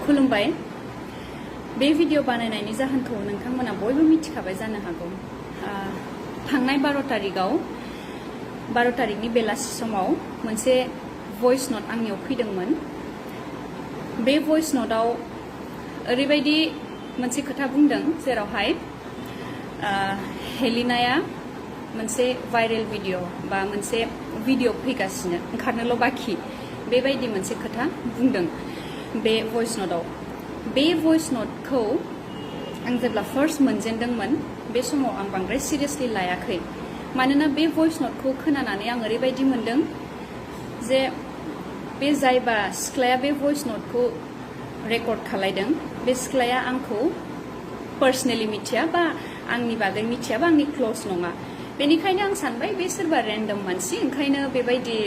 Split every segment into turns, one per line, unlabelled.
खुलुमबाय बे भिडिअ बानायनायनि जाहोनखौ नोंथांमोना बयबो मिथिखाबाय जानो हागौ थांनाय 12 तारिखनि बेलासि समाव मोनसे भइस नोट आंनियाव फैदोंमोन बे भइस नोटआव ओरैबायदि मोनसे खोथा बुंदों जेरावहाय हेलिनाया मोनसे भाइरेल भिडिअ बा मोनसे भिडिअ फैगासिनो ओंखारनोल' बाखि बेबायदि मोनसे खोथा बुंदों बे भइस नोटआव बे भइस नोटखौ आं जेब्ला फर्स्ट मोनजेनदोंमोन बे समाव आं बांद्राय सिरियासलि लायाखै मानोना बे भइस नोटखौ खोनानानै आं ओरैबायदि मोनदों जे बे जायबा सिख्लाया बे भइस नोटखौ रेकर्ड खालायदों बे सिख्लाया आंखौ पार्सनेलि मिथिया बा आंनि बागै मिथिया बा आंनि क्लोज नङा बेनिखायनो आं सानबाय बे सोरबा रेन्डम मानसि ओंखायनो बेबायदि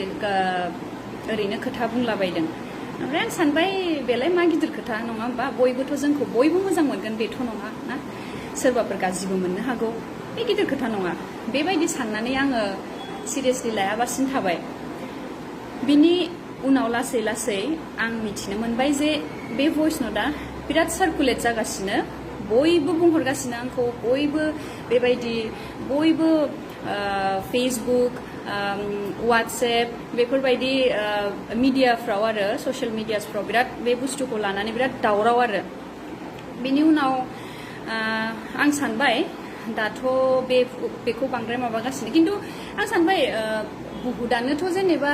ओरैनो खोथा बुंलाबायदों ओमफ्राय आं सानबाय बेलाय मा गिदिर खोथा नङा होमबा बयबोथ' जोंखौ बयबो मोजां मोनगोन बेथ' नङा ना सोरबाफोर गाज्रिबो मोननो हागौ बे गिदिर खोथा नङा बेबायदि साननानै आङो सिरियासलि लायाबासिनो थाबाय बिनि उनाव लासै लासै आं मिथिनो मोनबाय जे बे भइस नोटआ बिराद सार्कुलेट जागासिनो बयबो बुंहरगासिनो आंखौ बयबो बेबायदि बयबो फेसबुक व्हाट्सएप बेफोरबायदि मिडियाफ्राव आरो ससियेल मिडियासफ्राव बिराद बे बुस्थुखौ लानानै बिराद दावराव आरो बिनि उनाव आं सानबाय दाथ' बेखौ बांद्राय माबागासिनो खिन्थु आं सानबाय बुहुदानोथ' जेनेबा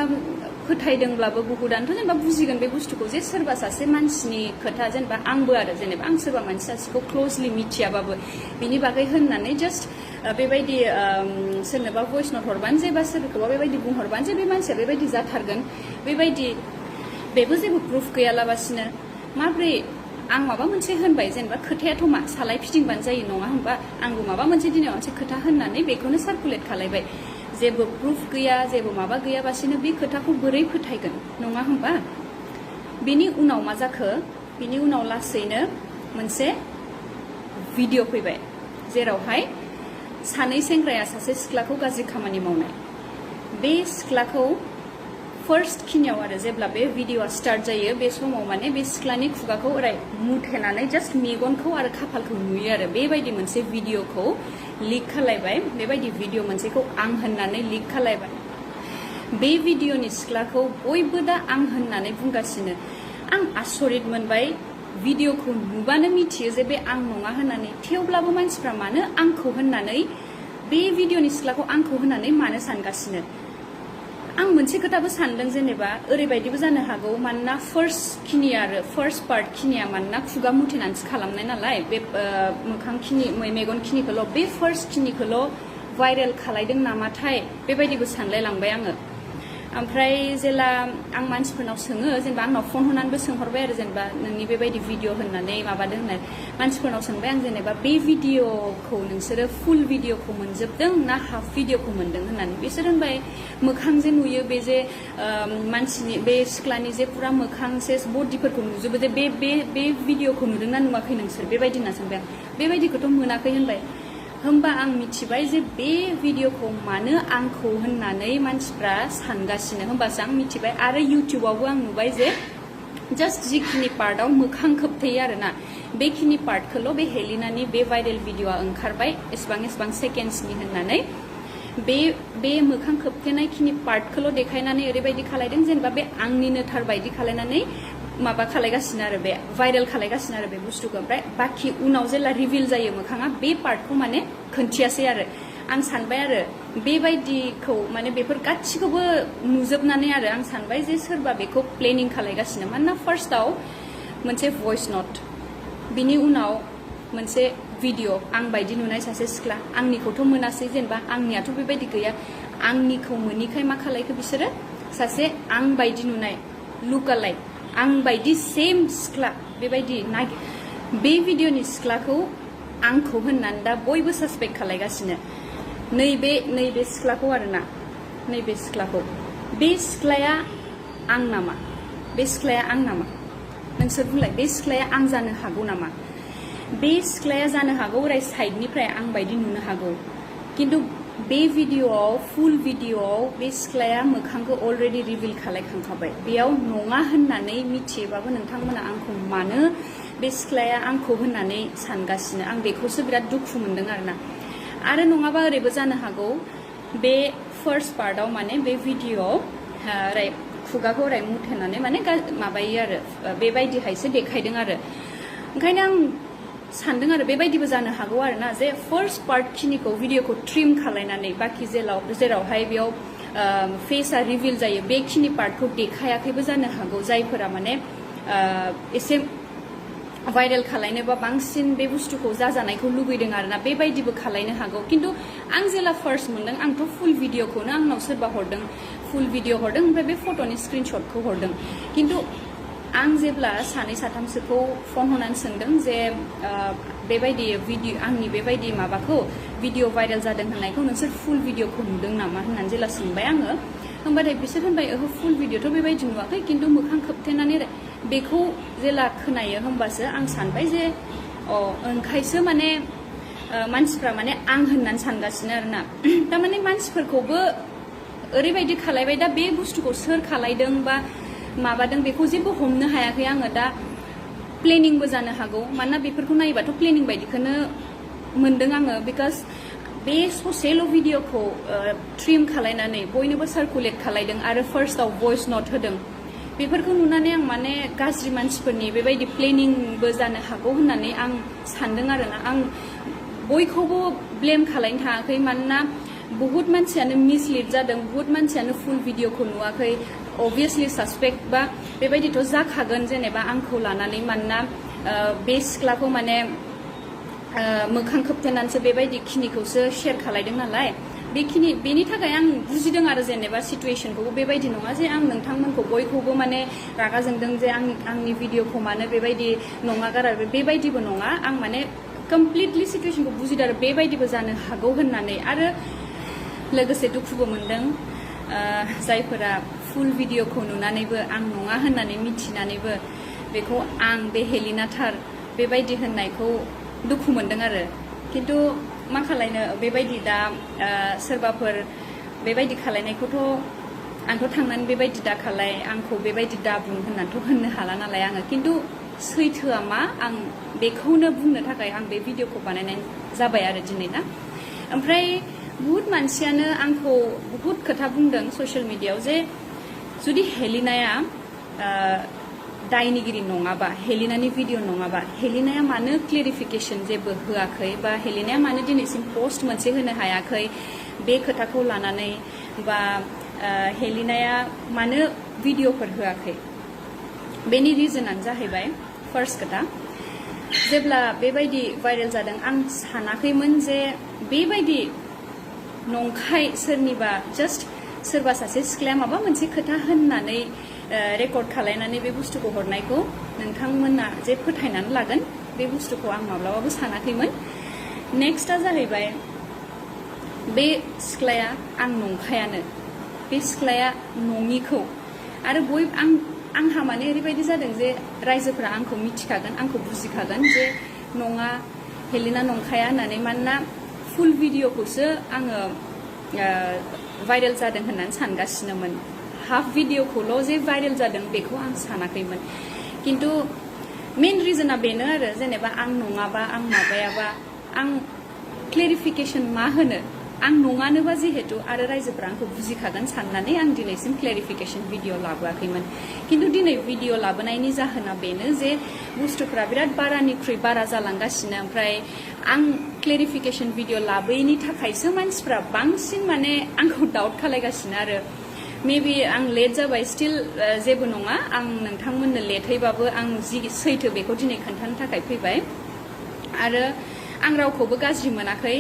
फोथायदोंब्लाबो बुहुदानोथ' जेनेबा बुजिगोन बे बुस्थुखौ जे सोरबा सासे मानसिनि खोथा जेनेबा आंबो आरो जेनेबा आं सोरबा मानसि सासेखौ क्लोजलि मिथियाबाबो बिनि बागै होननानै जास्ट बेबायदि सोरनोबा भइस नोट हरबानो जे बा सोरखौबा बेबायदि बुंहरबानो जे बे मानसिया बेबायदि जाथारगोन बेबायदि बेबो जेबो प्रुफ गैयालाबासिनो माब्रै आं माबा मोनसे होनबाय जेनेबा खोथायाथ' मा सालाय फिदिंबानो जायो नङा होमबा आंबो माबा मोनसे दिनै मोनसे खोथा होननानै बेखौनो सार्कुलेट खालायबाय जेबो प्रुफ गैया जेबो माबा गैयाबासिनो बे खोथाखौ बोरै फोथायगोन नङा होमबा बेनि उनाव मा जाखो बिनि उनाव लासैनो मोनसे भिडिअ फैबाय जेरावहाय सानै सेंग्राया सासे सिख्लाखौ गाज्रि खामानि मावनाय बे सिख्लाखौ फर्स्ट खिनियाव आरो जेब्ला बे भिडिअआ स्टार्ट जायो बे समाव माने बे सिख्लानि खुगाखौ ओरै मुथेनानै जास्ट मेगनखौ आरो खाफालखौ नुयो आरो बेबायदि मोनसे भिडिअखौ लिक खालायबाय बेबायदि भिडिअ मोनसेखौ आं होननानै लिक खालायबाय बे भिडिअनि सिख्लाखौ बयबो दा आं होननानै बुंगासिनो आं आसरित मोनबाय भिडिअखौ नुबानो मिथियो जे बे आं नङा होननानै थेवब्लाबो मानसिफ्रा मानो आंखौ होननानै बे भिडिअनि सिख्लाखौ आंखौ होननानै मानो सानगासिनो आं मोनसे खोथाबो सानदों जेनेबा ओरैबायदिबो जानो हागौ मानोना फर्स्ट पार्ट खिनिया मानोना खुगा मुथेनानैसो खालामनाय नालाय बे मोखां खिनि मेगन खिनिखौल' बे फर्स्ट खिनिखौल' भाइरेल खालायदों नामाथाय बेबायदिबो सानलायलांबाय आङो ओमफ्राय जेला आं मानसिफोरनाव सोङो जेनेबा आंनाव फन हरनानैबो सोंहरबाय आरो जेनेबा नोंनि बेबायदि भिडिअ होननानै माबादों होननानै मानसिफोरनाव सोंबाय आं जेनेबा बे भिडिअखौ नोंसोरो फुल भिडिअखौ मोनजोबदों ना हाफ भिडिअखौ मोनदों होननानै बिसोर होनबाय मोखां जे नुयो बे जे मानसिनि बे सिख्लानि जे पुरा मोखां सेस बडिफोरखौ नुजोबो जे बे भिडिअखौ नुदोंना नुवाखै नोंसोर बेबायदि होनना सोंबाय आं बेबायदिखौथ' मोनाखै होनबाय होमबा आं मिथिबाय जे बे भिडिअखौ मानो आंखौ होननानै मानसिफ्रा सानगासिनो होमबासो आं मिथिबाय आरो इउटिउबावबो आं नुबाय जे जास्ट जिखिनि पार्टआव मोखां खोबथेयो आरोना बेखिनि पार्टखौल' बे हेलिनानि बे भाइरेल भिडिअआ ओंखारबाय एसेबां सेकेन्ड्सनि होननानै बे मोखां खोबथेनायखिनि पार्टखौल' देखायनानै ओरैबायदि खालायदों जेनेबा बे आंनिनो थार बायदि खालायनानै माबा खालायगासिनो आरो बे भाइरेल खालायगासिनो आरो बे बुस्थुखौ ओमफ्राय बाखि उनाव जेला रिभिल जायो मोखाङा बे पार्टखौ माने खोन्थियासै आरो आं सानबाय आरो बेबायदिखौ माने बेफोर गासिखौबो नुजोबनानै आरो आं सानबाय जे सोरबा बेखौ प्लेनिं खालायगासिनो मानोना फार्स्टआव मोनसे भइस नोट बिनि उनाव मोनसे भिडिअ आं बायदि नुनाय सासे सिख्ला आंनिखौथ' मोनासै जेनेबा आंनियाथ' बेबायदि गैया आंनिखौ मोनिखाय मा खालायखो बिसोरो सासे आं बायदि नुनाय लुकालाइक आं बायदि सेम सिख्ला बेबायदि बे भिडिअनि सिख्लाखौ आंखौ होननानै दा बयबो सासपेक्ट खालायगासिनो नैबे सिख्लाखौ आरोना नैबे सिख्लाखौ बे सिख्लाया आं नामा बे सिख्लाया आं नामा नोंसोर बुंलाय बे सिख्लाया आं जानो हागौ नामा बे सिख्लाया जानो हागौ ओरै साइडनिफ्राय आं बायदि नुनो हागौ खिन्थु बे भिडिअआव फुल भिडिअआव बे सिख्लाया मोखांखौ अलरेडि रिभिल खालायखांखाबाय बेयाव नङा होननानै मिथियोबाबो नोंथांमोना आंखौ मानो बे सिख्लाया आंखौ होननानै सानगासिनो आं बेखौसो बिराद दुखु मोनदों आरो नङाबा ओरैबो जानो हागौ बे फार्स्ट पार्टआव माने बे भिडिअआव ओरै खुगाखौ ओरै मुथेनानै माने माबायो आरो बेबायदिहायसो देखायदों आरो ओंखायनो आं सानदों आरो बेबायदिबो जानो हागौ आरोना जे फार्स्ट पार्ट खिनिखौ भिडिअखौ ट्रिम खालायनानै बाखि जेरावहाय बेयाव फेसआ रिभिल जायो बेखिनि पार्टखौ देखायाखैबो जानो हागौ जायफोरा माने एसे भाइरेल खालायनो बा बांसिन बे बुस्थुखौ जाजानायखौ लुबैदों आरोना बेबायदिबो खालायनो हागौ खिन्थु आं जेला फार्स्ट मोनदों आंथ' फुल भिडिअखौनो आंनाव सोरबा हरदों फुल भिडिअ हरदों ओमफ्राय बे फट'नि स्क्रिनशटखौ हरदों खिन्थु आं जेब्ला सानै साथामसोखौ फन हरनानै सोंदों जे बेबायदि भिडिअ आंनि बेबायदि माबाखौ भिडिअ भाइरेल जादों होननायखौ नोंसोर फुल भिडिअखौ नुदों नामा होननानै जेला सोंबाय आङो होमबाथाय बिसोर होनबाय ओहो फुल भिडिअथ' बेबायदि नुवाखै खिन्थु मोखां खोबथेनानै बेखौ जेला खोनायो होमबासो आं सानबाय जे ओंखायसो माने मानसिफ्रा माने आं होननानै सानगासिनो आरोना थारमाने मानसिफोरखौबो ओरैबायदि खालायबाय दा बे बुस्थुखौ सोर खालायदों बा माबादों बेखौ जेबो हमनो हायाखै आङो दा प्लेनिंबो जानो हागौ मानोना बेफोरखौ नायोबाथ' प्लेनिं बायदिखौनो मोनदों आङो बिकज बे ससेल' भिडिअखौ ट्रिम खालायनानै बयनोबो सार्कुलेट खालायदों आरो फार्स्टआव भइस नट होदों बेफोरखौ नुनानै आं माने गाज्रि मानसिफोरनि बेबायदि प्लेनिंबो जानो हागौ होननानै आं सानदों आरोना आं बयखौबो ब्लेम खालायनो थाङाखै मानोना बहुत मानसियानो मिसलिड जादों बहुत मानसियानो फुल भिडिअखौ नुवाखै अबभियासलि सासपेक्ट बा बेबायदिथ' जाखागोन जेनेबा आंखौ लानानै मानोना बे सिख्लाखौ माने मोखां खोबथेनानैसो बेबायदि खिनिखौसो शेयार खालायदों नालाय बेनि थाखाय आं बुजिदों आरो जेनेबा सिटुएशनखौबो बेबायदि नङा जे आं नोंथांमोनखौ बयखौबो माने रागा जोंदों जे आंनि भिडिअखौ मानो बेबायदि नङा गारा बेबायदिबो नङा आं माने कमप्लिटलि सिटुएशनखौ बुजिदों आरो बेबायदिबो जानो हागौ होननानै आरो लोगोसे दुखुबो मोनदों जायफोरा फुल भिडिअखौ नुनानैबो आं नङा होननानै मिथिनानैबो बेखौ आं बे हेलिना थार बेबायदि होननायखौ दुखु मोनदों आरो खिन्थु मा खालायनो बेबायदि दा सोरबाफोर बेबायदि खालायनायखौथ' आंथ' थांनानै बेबायदि दा खालाय आंखौ बेबायदि दा बुं होननानैथ' होननो हाला नालाय आङो खिन्थु सैथोआ मा आं बेखौनो बुंनो थाखाय आं बे भिडिअखौ बानायनाय जाबाय आरो दिनै ना ओमफ्राय बहुत मानसियानो आंखौ बहुत खोथा बुंदों ससियेल मिडियायाव जे जुदि हेलिनाया दायनिगिरि नङाबा हेलिनानि भिडिअ नङाबा हेलिनाया मानो क्लेरिफिकेसन जेबो होआखै बा हेलिनाया मानो दिनैसिम पस्ट मोनसे होनो हायाखै बे खोथाखौ लानानै बा हेलिनाया मानो भिडिअफोर होआखै बेनि रिजनानो जाहैबाय फार्स्ट खोथा जेब्ला बेबायदि भाइरेल जादों आं सानाखैमोन जे बेबायदि नंखाय सोरनिबा जास्ट सोरबा सासे सिख्लाया माबा मोनसे खोथा होननानै रेकर्ड खालायनानै बे बुस्थुखौ हरनायखौ नोंथांमोना जे फोथायनानै लागोन बे बुस्थुखौ आं माब्लाबाबो सानाखैमोन नेक्स्टआ जाहैबाय बे सिख्लाया आं नंखायानो बे सिख्लाया नङिखौ आरो आंहा माने ओरैबायदि जादों जे रायजोफोरा आंखौ मिथिखागोन आंखौ बुजिखागोन जे नङा हेलिना नंखाया होननानै मानोना फुल भिडिअखौसो आङो भाइरेल जादों होननानै सानगासिनोमोन हाफ भिडिअखौल' जे भाइरेल जादों बेखौ आं सानाखैमोन खिन्थु मेन रिजना बेनो आरो जेनेबा आं नङाबा आं माबायाबा आं क्लेरिफिकेसन मा होनो आं नङानोबा जिहेतु आरो रायजोफोरा आंखौ बुजिखागोन साननानै आं दिनैसिम क्लेरिफिकेसन भिडिअ लाबोआखैमोन खिन्थु दिनै भिडिअ लाबोनायनि जाहोना बेनो जे बुस्थुफोरा बिराद बारानिख्रुइ बारा जालांगासिनो ओमफ्राय आं क्लेरिफिकेसन भिडिअ लाबोयैनि थाखायसो मानसिफ्रा बांसिन माने आंखौ डाउट खालायगासिनो आरो मेबि आं लेट जाबाय स्टिल जेबो नङा आं नोंथांमोननो लेटैबाबो आं जि सैथो बेखौ दिनै खोन्थानो थाखाय फैबाय आरो आं रावखौबो गाज्रि मोनाखै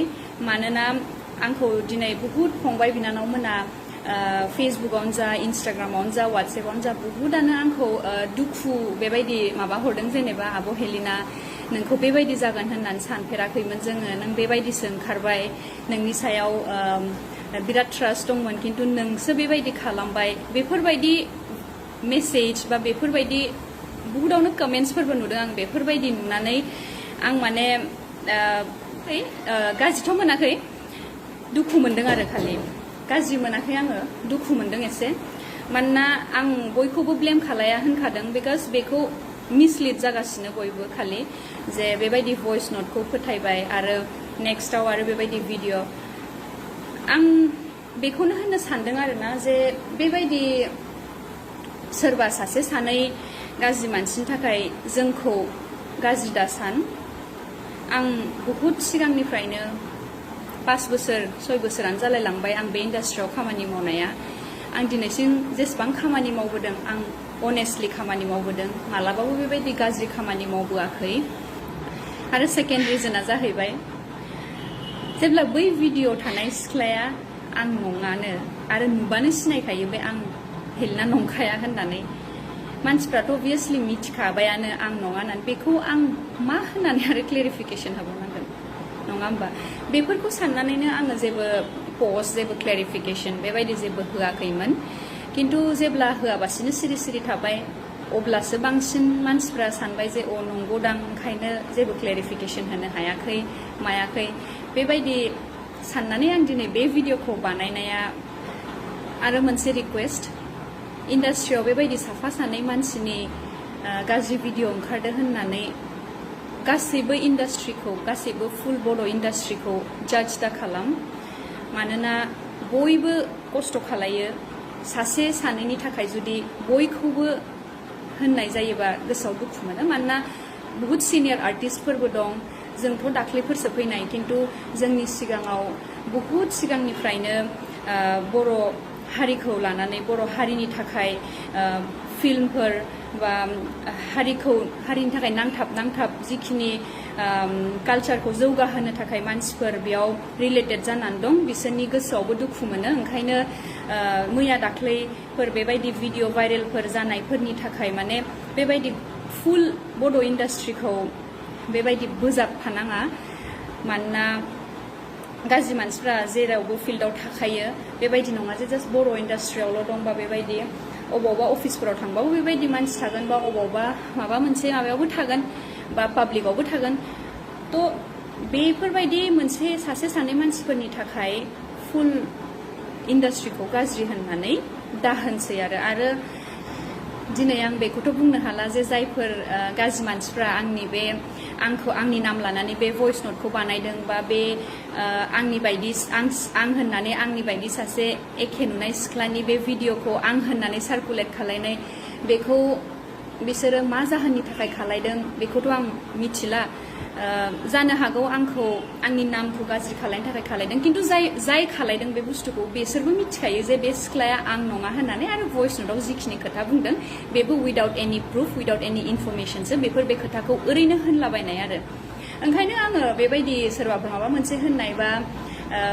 मानोना आंखौ दिनै बहुत फंबाय बिनानावमोना फेसबुकआवनो जा इन्स्टाग्रामावनो जा वाट्सएपआवनो जा बहुतानो आंखौ दुखु बेबायदि माबा हरदों जेनेबा आब' हेलिना नोंखौ बेबायदि जागोन होननानै सानफेराखैमोन जोङो नों बेबायदिसो ओंखारबाय नोंनि सायाव बिराद ट्रास्ट दंमोन खिन्थु नोंसो बेबायदि खालामबाय बेफोरबायदि मेसेज बा बेफोरबायदि बहुतावनो कमेन्ट्सफोरबो नुदों आं बेफोरबायदि नुनानै आं माने गाज्रिथ' मोनाखै दुखु मोनदों आरो खालि गाज्रि मोनाखै आङो दुखु मोनदों एसे मानोना आं बयखौबो ब्लेम खालाया होनखादों बिकज बेखौ मिसलिड जागासिनो बयबो खालि जे बेबायदि भइस नटखौ फोथायबाय आरो नेक्स्टआव आरो बेबायदि भिडिअ आं बेखौनो होननो सानदों आरोना जे बेबायदि सोरबा सासे सानै गाज्रि मानसिनि थाखाय जोंखौ गाज्रि दासान आं बहुत सिगांनिफ्रायनो 5 बोसोर 6 बोसोरानो जालायलांबाय आं बे इन्डास्ट्रियाव खामानि मावनाया आं दिनैसिम जेसेबां खामानि मावबोदों आं अनेस्टलि खामानि मावबोदों मालाबाबो बेबायदि गाज्रि खामानि मावबोआखै आरो सेकेन्ड रिजना जाहैबाय जेब्ला बै भिडिअ थानाय सिख्लाया आं नङानो आरो नुबानो सिनायखायो बे आं हेलिना नंखाया होननानै मानसिफ्राथ' अबभियासलि मिथिखाबायानो आं नङा होननानै बेखौ आं मा होननानै आरो क्लेरिफिकेसन होबावनांगोन नङा होमबा बेफोरखौ साननानैनो आङो जेबो पस्ट जेबो क्लेरिफिकेसन बेबायदि जेबो होआखैमोन किन्तु जेब्ला होआबासिनो सिरि सिरि थाबाय अब्लासो बांसिन मानसिफ्रा सानबाय जे नंगौदां ओंखायनो जेबो क्लेरिफिकेसन होनो हायाखै मायाखै बेबायदि साननानै आं दिनै बे भिडिअखौ बानायनाया आरो मोनसे रिक्वेस्ट इन्डास्ट्रियाव बेबायदि साफा सानै मानसिनि गाज्रि भिडिअ ओंखारदो होननानै गासैबो इन्डास्ट्रिखौ गासैबो फुल बर' इन्डास्ट्रिखौ जाज दा खालाम मानोना बयबो खस्थ' खालायो सासे सानैनि थाखाय जुदि बयखौबो होननाय जायोबा गोसोआव दुखु मोनो मानोना बहुत सिनियर आर्टिस्टफोरबो दं जोंथ' दाख्लैफोरसो फैनाय किन्तु जोंनि सिगाङाव बहुत सिगांनिफ्रायनो बर' हारिखौ लानानै बर' हारिनि थाखाय फिल्मफोर बा हारिनि थाखाय नांथाब जिखिनि कालचारखौ जौगाहोनो थाखाय मानसिफोर बेयाव रिलेटेड जानानै दं बिसोरनि गोसोआवबो दुखु मोनो ओंखायनो मैया दाख्लैफोर बेबायदि भिडिअ भाइरेलफोर जानायफोरनि थाखाय माने बेबायदि फुल बर' इन्डास्ट्रिखौ बेबायदि बोजाबफानाङा मानोना गाज्रि मानसिफ्रा जेरावबो फिल्डआव थाखायो बेबायदि नङा जे जास्ट बर' इन्डास्ट्रियावल' दंबा बेबायदि अबावबा अफिसफोराव थांबाबो बेबायदि मानसि थागोन बा अबावबा माबा मोनसे माबायावबो थागोन बा पाब्लिकआवबो थागोन थ' बेफोरबायदि मोनसे सासे सानै मानसिफोरनि थाखाय फुल इन्डास्ट्रिखौ गाज्रि होननानै दाहोनसै आरो दिनै आं बेखौथ' बुंनो हाला जे जायफोर गाज्रि मानसिफ्रा आंनि नाम लानानै बे भइस नटखौ बानायदों बा बे आंनि बायदि आं होननानै आंनि बायदि सासे एखे नुनाय सिख्लानि बे भिडिअखौ आं होननानै सार्कुलेट खालायनाय बेखौ बिसोरो मा जाहोननि थाखाय खालायदों बेखौथ' आं मिथिला जानो हागौ आंनि नामखौ गाज्रि खालायनो थाखाय खालायदों किन्तु जाय खालायदों बे बुस्थुखौ बिसोरबो मिथिखायो जे बे सिख्लाया आं नङा होननानै आरो भइस नटआव जिखिनि खोथा बुंदों बेबो उइदाउट एनि प्रुफ उइदाउट एनि इनफरमेसनसो बे खोथाखौ ओरैनो होनलाबायनाय आरो ओंखायनो आङो बेबायदि सोरबाफोर माबा मोनसे होननाय बा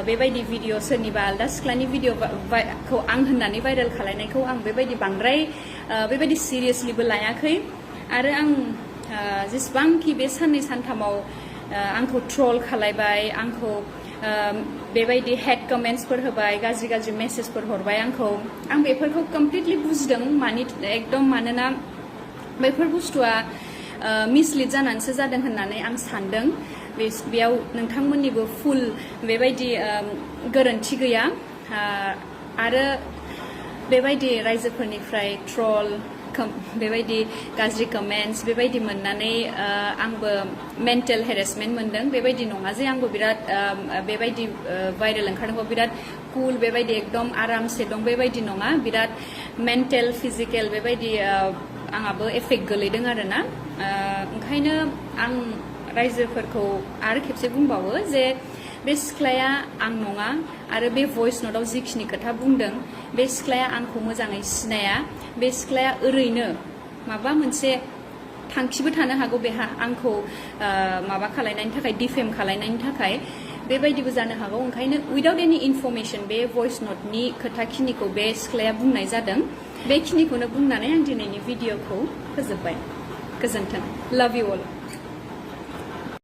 बेबायदि भिडिअ सोरनिबा आलदा सिख्लानि भिडिअखौ आं होननानै भाइरेल खालायनायखौ आं बेबायदि बांद्राय बेबायदि सिरियासलिबो लायाखै आरो आं जेसेबांखि बे साननै सानथामाव आंखौ ट्रल खालायबाय आंखौ बेबायदि हेड कमेन्ट्सफोर होबाय गाज्रि मेसेजफोर हरबाय आं बेफोरखौ कमप्लिटलि बुजिदों एकदम मानोना बेफोर बुस्थुआ मिसलिड जानानैसो जादों होननानै आं सानदों बेयाव नोंथांमोननिबो फुल बेबायदि गोरोन्थि गैया आरो बेबायदि रायजोफोरनिफ्राय ट्रल बेबायदि गाज्रि कमेन्ट्स बेबायदि मोननानै आंबो मेन्टेल हेरेसमेन्ट मोनदों बेबायदि नङा जे आंबो बिराद बेबायदि भाइरेल ओंखारदोंबा बिराद कुल बेबायदि एकदम आरामसे दं बेबायदि नङा बिराद मेन्टेल फिजिकेल बेबायदि आंहाबो एफेक्ट गोलैदों आरोना ओंखायनो आं रायजोफोरखौ आरो खेबसे बुंबावो जे बे सिख्लाया आं नङा आरो बे भइस नटआव जिखिनि खोथा बुंदों बे सिख्लाया आंखौ मोजाङै सिनाया बे सिख्लाया ओरैनो माबा मोनसे थांखिबो थानो हागौ बेहा आंखौ माबा खालायनायनि थाखाय डिफेम खालायनायनि थाखाय बेबायदिबो जानो हागौ ओंखायनो उइदाउट एनि इनफरमेसन बे भइस नटनि खोथाखिनिखौ बे सिख्लाया बुंनाय जादों बेखिनिखौनो बुंनानै आं दिनैनि भिडिअखौ फोजोबबाय गोजोन्थों लाभ इउ अल